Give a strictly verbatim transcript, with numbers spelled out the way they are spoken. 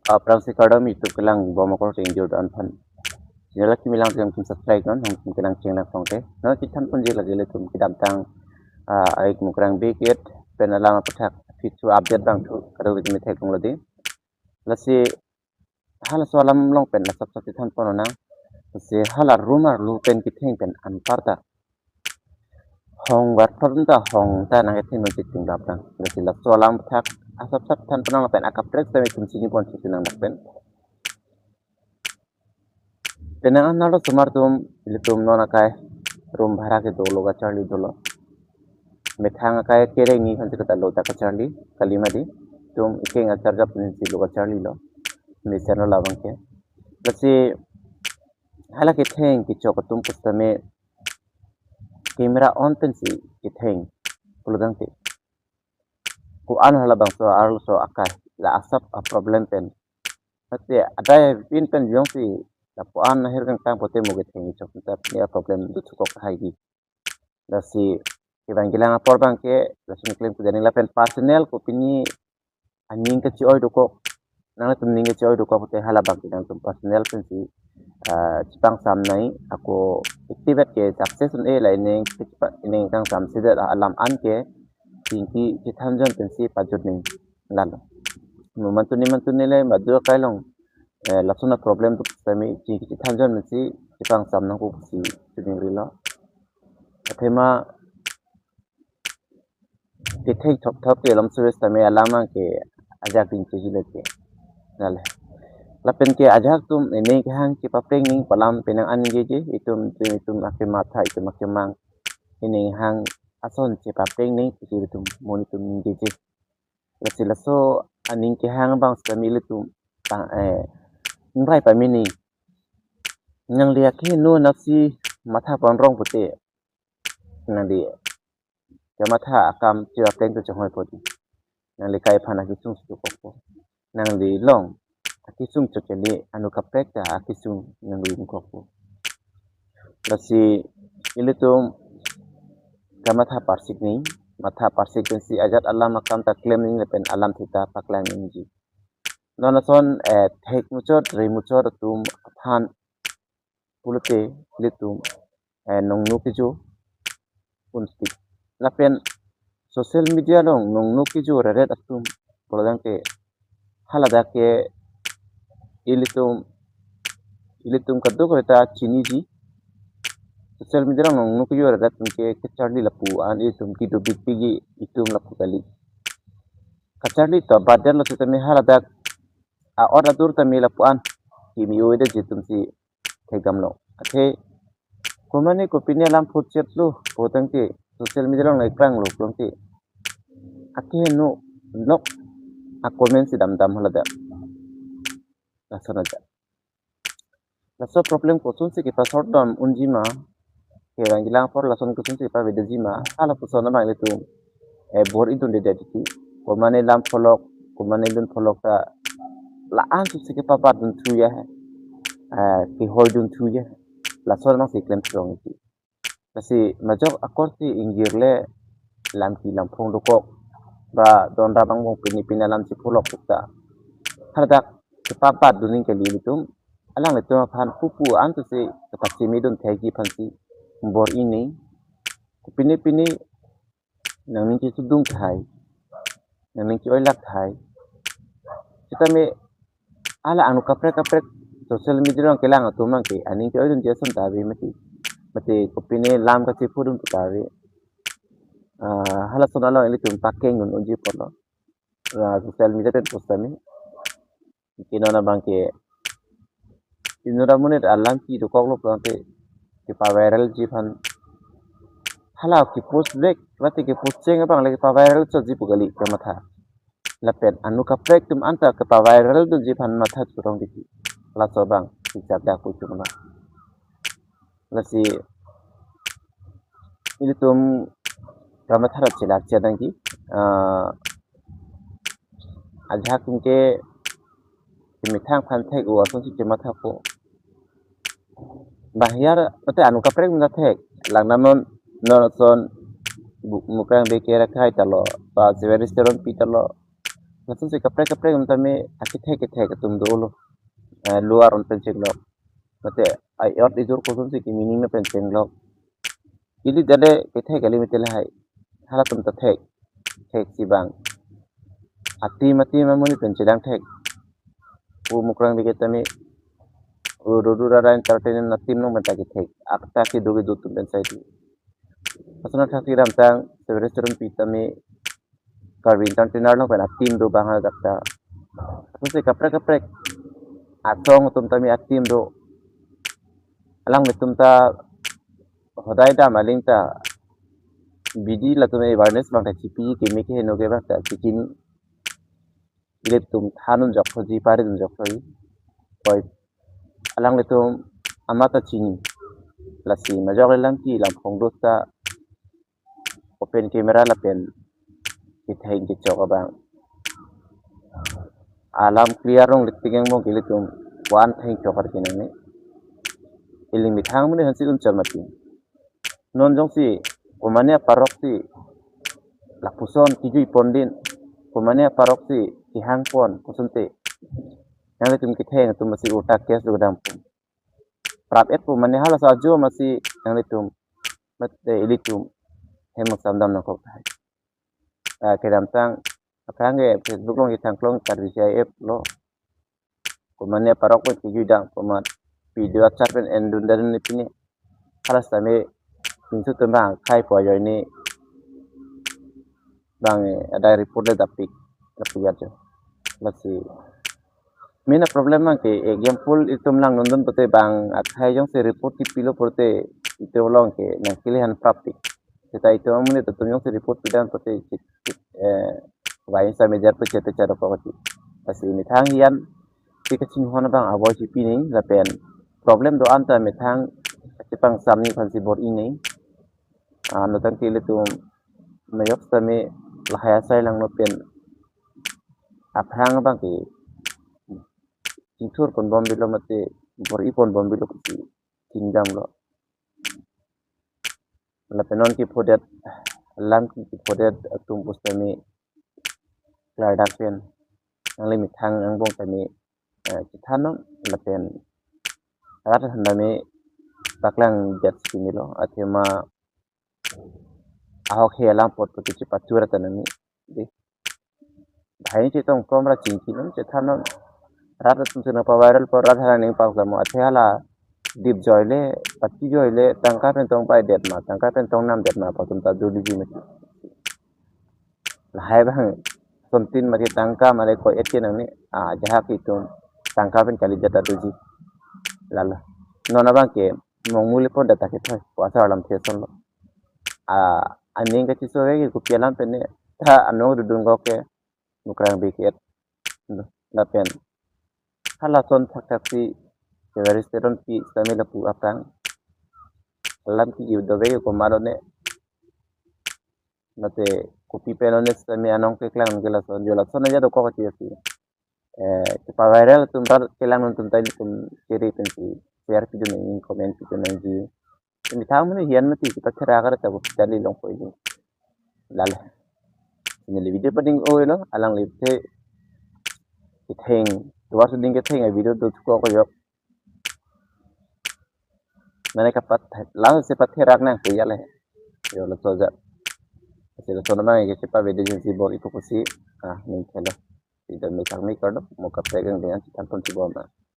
Aphrangsi kardom YouTube kelang bom akor te ingjir do-an aphan. Channel kimi lang jam tum subscribe non, hong tum kelang cheng lang pong te. Non chethan ponji lake ilitum kedamtang, ah, Ayuk Mukrang Bey ke-et pen alam aputhak, fitsu update abang thu, kadokave kimi theklonglo dei. Lasi halaso alam along pen asap sap chethan pon nang. Lasi hala rumor lu pen ketheng pen anparta hong var thot ta hong ta nangketheng nung chiting dap dang. Lasi laso alam aputhak asap sap than pon nang lapen akaprek sitame itum chini pon si nang dak pen. Penang an arlosomar atum, ilitum non akai room bhara kedo lo, kacharli dolo. Methang akai kereng ni khan chikata lo ta kacharli, kali mati. Itum ikeng acharjap ni si lo, kacharlilo. Mesen lo labang ke. Lasi hala ketheng kechok atum pusitame camera on pensi ketheng pulo tangte, ko-an halabangso arloso akai la asap a-problem pen, mate adai pin pen jongsi lapu-an ahir kangtang pote mo ketheng kechok ta pini a-problem do thukok hai di. Lasi kevang kelang apor abang ke lason klem kejani lapen personal ko pini aning kachi-oi dokok, nanglitum ning kachi-oi dokok pote halabang ke nangtum personal pensi, ah, chepangsamnoi. Ako activate ke success un-e, la ining kechepa-, ining kangsamsedet alam an ke chingki chethanjon pensi pajut ning lalo. Mo mantuni mantuni le madu akai along, eh, lason a-problem do sitame chingki chethanjon pensi chepangsam nangkok si chiningrilo. Athema kethek thop thop ke alam suwes tame alam ke ajak ding chejile ke. Nale. Lapen ke ajak atum ining kehang chepapreng ning pu alam penang an ningjeje, itum, itum, itum akematha, itum akemang ining hang ason chepapreng ning pu itum monit atum ningjeje. Lasi laso aning kehang abang sitame ilitum ta, eh, ingrai pamini. Nangli akeheno nasi matha pon rong pote, nangli kamatha akam chira pleng tu chonghoi pote. Nangli kai aphan akesung si dokokpo. Nangli long akesung chokche le anu kaprek ta akesung nangli ingkokpo. Lasi ilitum kamatha parsik ning, matha parsik pensi ajat alam akam ta klem ning lapen alam thita paklang ningji. Non ason, eh, thek muchot, re muchot atum aphan pulote ilitum, eh, nongnu kejo un-e. Lapen social media along nongnu kejo reret atum pulo tangte haladak ke ilitum, ilitum kadokave ta chiniji. Social media along nongnu kejo reret atum ke kacharli lapu-an itum kedo bikpikji, itum lapu kali. Kacharli to bader lo sitame haladak a-ot adur tame lapu-an kimi-o-edet ji itum si thekdamlo. Athe komane kopine alam phutchet lo pu tangte social media along nangkeklanglo pu tangte akeheno nok a-comment si damdam haladak. Lason aja. Laso problem kosonsi kepasort dam unji ma, kevang kelang apor lason kosonsi kepavedeji ma, halapuson abang ilitum, eh, bor-idundedet titi. Komane lam pholok, komane lun pholok ta la-an si kepabat dunthu ya, eh, kehoi dunthu ya. Lason abang si klem strong titi. Lasi majok akorte ingjir le lamki lamphong dokok ba don ra bang bong pini pini alam si pholok ta haladak kepabat dun ning kali ilitum. Alanglitum aphan pupu an tu si kepachimidun thekji aphan si bor-ining. Pini pini nangning kesudung thai, nangning ke-oilak thai. Sitame hala anu kaprek kaprek social media along kelang atum abang ke aning ke-oidunji ason ta ave mati. Mati kopine lam kachephudun pu ta ave. Ah, halason along ilitum pakeng un unji apotlo. Ah, social media pen post tame. Ke non abang ke inut amonit alam kedokoklo pu tangte kepaviralji aphan. Hala kepost vek, mate kepost cheng abang le kepaviral chotji pu kali kamatha. Lapen anu kaprek atum anta kepaviraldunji aphan matha chorong titi. Laso abang kechak dak pu chunma. Lasi ilitum kamatha ra chelak chenangji. Ah, ajahak atum ke kemethang aphan thek-o asonsi chemathapo. Bahiar mate anu kaprek mena thek. Lang namon non ason bu-, Mukrang Bey ke-et akai ta lo, ba Jewel Restaurant pi ta lo, Lasonsi kaprek kaprek atum tame akethek kethek atum dolo. Eh, lower on pen chenglok. Mate ayot ijur kosonsi ke meaning na pen chenglok. Ili dale kethek kali mate lahai. Halatum ta thek. Theksi bang. Atim atim amonit pen chelang thek. Pu Mukrang Bey ke tame. Ududu rara entertainment atim along pen ta kethek. Akta kedo kedo atum pen sai ti. Asana thak ti ramtang, Severus Teronpi tame Karbi Entertainer along pen atim do bang ha jakta. Lasonsi kaprek kaprek asong atum tame atim do. Alanglitum ta hodai dam aling ta bidi latum awareness bang ta chipi keme keheno ke bang ta chikin ilitum than unjok hoji pari unjok hoji. Koi alanglitum amat ta chini. Lasi majok le lang ki lam phongdos ta open camera lapen ketheng kechok abang. Alam clear rong litik yang bong ke ilitum wan theng chokar kinang ne. Ili methang muni hansi un chal mati. Non jongsi komane aparok si lapuson kijui pondin, komane aparok si kehang pon kosonte. Nanglitum ketheng atum si utak kes do dam pon. Prap et pu mane halaso ajo masi nanglitum mate ilitum hem maksam dam nangkok tahai. Ah, kedamtang aphrang ke Facebook along ithang klong Karbi C I F lo. Komane aparok pen kijui dam komat video achar pen endun dan ni pini. Halas tame pinsu tumbang khai po ajoine bang, eh, adai report le dapik, dapik ajo. Lasi mina problem bang ke example itum langdun dun pute bang akhai jongsi report kipilo pute itum along ke nangkelehan prapik. Seta itum amonit atum jongsi report pidam pute chit, chit, eh, vain sa mejar pute chete chadok kok ti. Lasi methang hian ti kachinghon bang avoid si pining lapen problem do-an ta methang kachipangsam ni aphansi bor-i nang. Ah, nutang ke ilitum mayok tame lahai asai langno pen aphrang bang ke chingthur pon bom bilo mate bor-i pon bom bilo kisi kingdom lo. Lapen non kiphodet, lam ki kiphodet atum pusitame klardak pen nangli methang angbong tame, eh, chethan non lapen rat han tame paklang jat si pini lo athema ahok he alam apot pu kechipachur ata nangji. Dei. Bahai chetong kom ra chingki non chethan non. Rat atum si nangpa-viral apot rat hala ning pangsamo athe hala dip joile, pati joile, tangka pen tong pai det ma, tangka pen tong nam det ma, apatum ta duli ji mati. Lahai bang, sontin mati tangka mare ko et ke nang ni, ah, jahak itum, tangka pen kali jata tuji. Lalo. Non abang ke, mong muli pon data ke thoi, puasa alam theson lo. Ah, aning kachiso ke kopi alam pen ne, ta anong dudun kok ke, Mukrang Bey ke et. Lapen halason thakthak si Severus Teronpi sitame lapu aphrang alam ki-iu dove ko maro ne. Mate kopi pen ne sitame anong keklang ke lason jo lason aja dokok ti si. Eh, kepa-viral atum rat kelang atum ta ilitum chere pensi share pidun nang, comment pidun nangji. Methang muni hian mati kita kera kara ta kita ni long poi. Lalo. Neli video pading oi lo, alangli the ketheng, dua suding ketheng video do ko ko yok. Mane kapat lang si patherak nang ko ya le. Yo lo soja. Sila sona mang ke pa video si bor ipo kusi. Ah, ning khelo. Tidak mikar mikar do, mo kaprek ang dengan si tampon si bor ma.